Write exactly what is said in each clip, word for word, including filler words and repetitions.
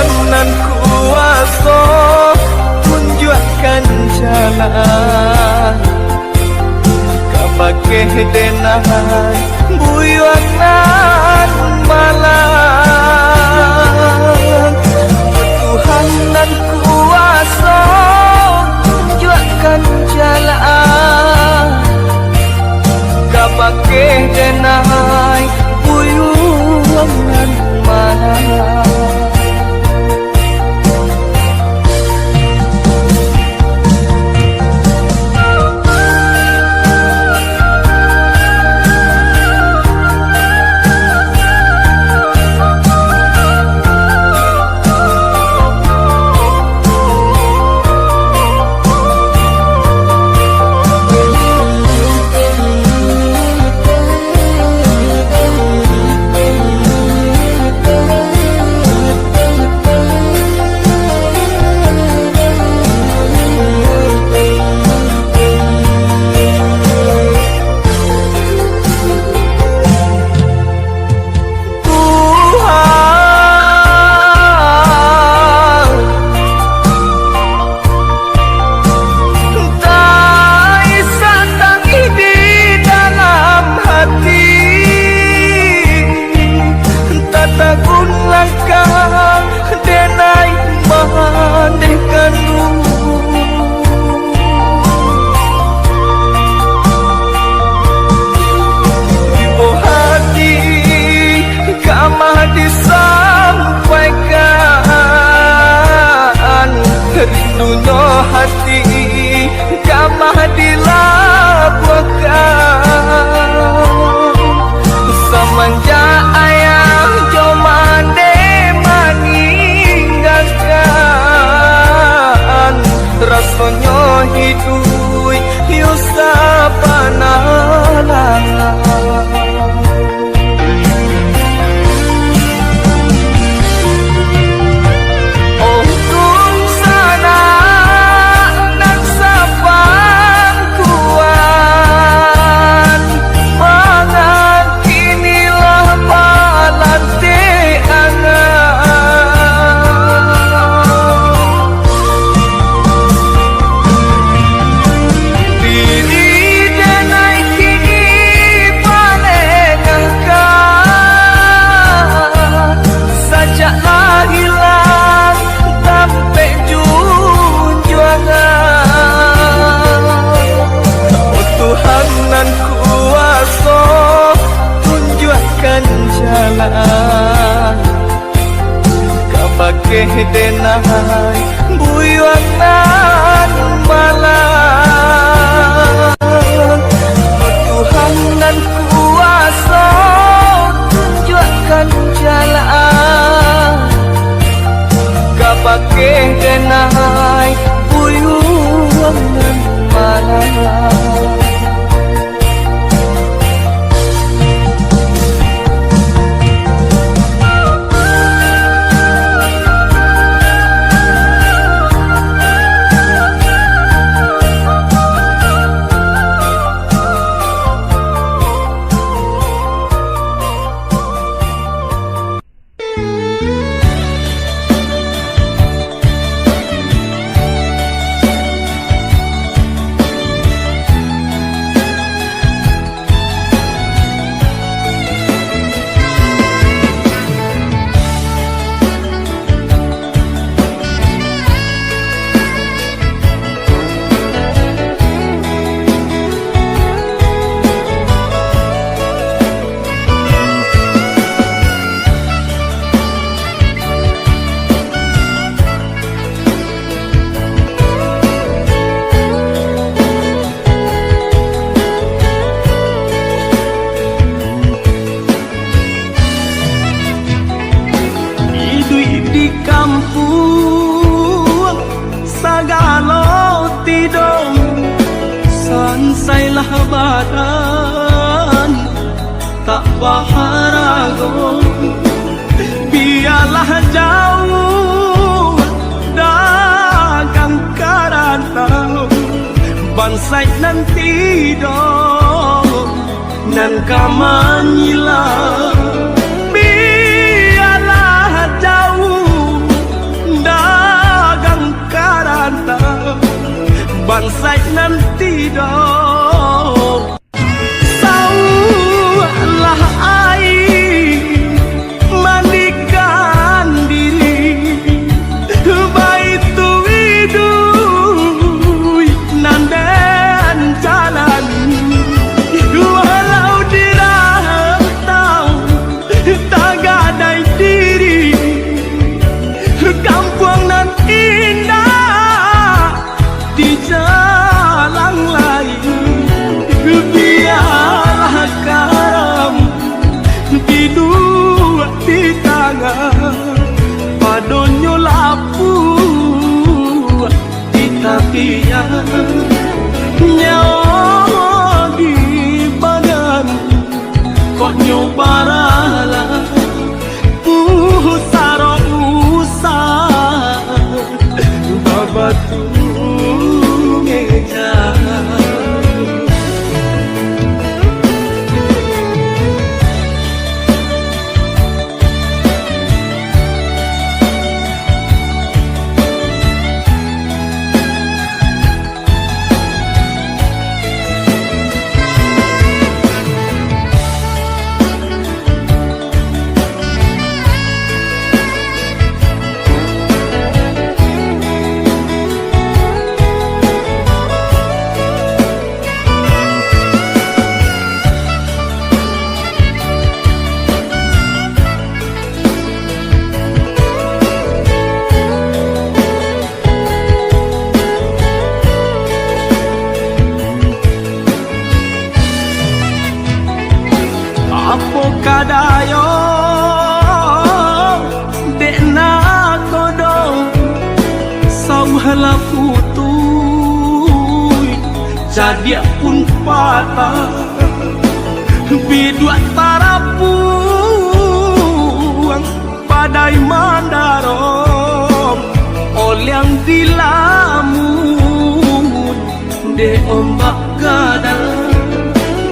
Nan kuaso, tunjuakkan jalan, kabake denai buyuang nan malang. Tuhan nan kuaso, tunjuakkan jalan, kabake denai buyuang nan malang. Tuhan, taisak tangih di dalam hati, tatagun langkah denai mandeh kanduang. Ibo hati kamah disampaikan, rindunyo hati kamah dilabuahkan. Samanjak ayah jo mande maninggakan, rasonyo hiduik yo sapanalang. Untuang sanak nan sapangkuan, mangan kini lah balantik angan. Diri denai kini balengahkan, sajak lah ilang tampek junjuangan. Oh Tuhan nan kuaso, tunjuakkan jalan, kabake denai buyuang nan malang. Tuhan nan kuaso, tunjuakkan jalan, kabake denai buyuang nan malang. Iduik di kampuang sagalo tidong, sansailah badan tak baharago. Bialah jauah dagang karantau, bansaik nan tidong nan ka manyilang. Bialah jauah Iyo, nyawo di badan, kok nyo baralah, uh, saro usah babatu meja. Apo kadayo dek nakodo, sauah lah putuih, cadiak pun patah, biduak tarapuang. Padai mandarong, oliang dilamun dek ombak gadang.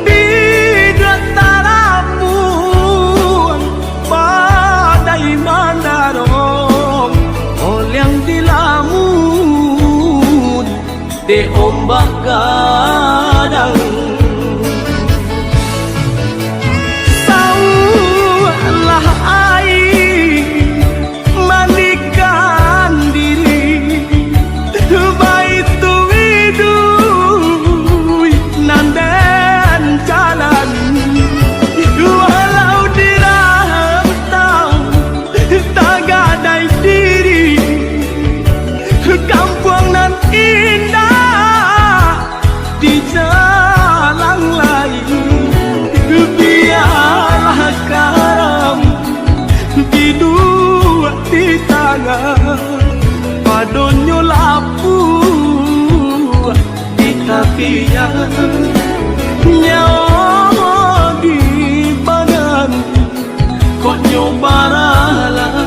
Biduak tarapuang, padai mandarong, oliang dilamun dek ombak gadang. Sauah lah aia mandikan diri, baitu iduik nan den jalani. Walau di rantau tagadai diri, kampuang nan indak dijalang lai. Bialah karam biduak di tangah, padonyo lapuak di tapian. Nyawo di badan, kok nyo baralah,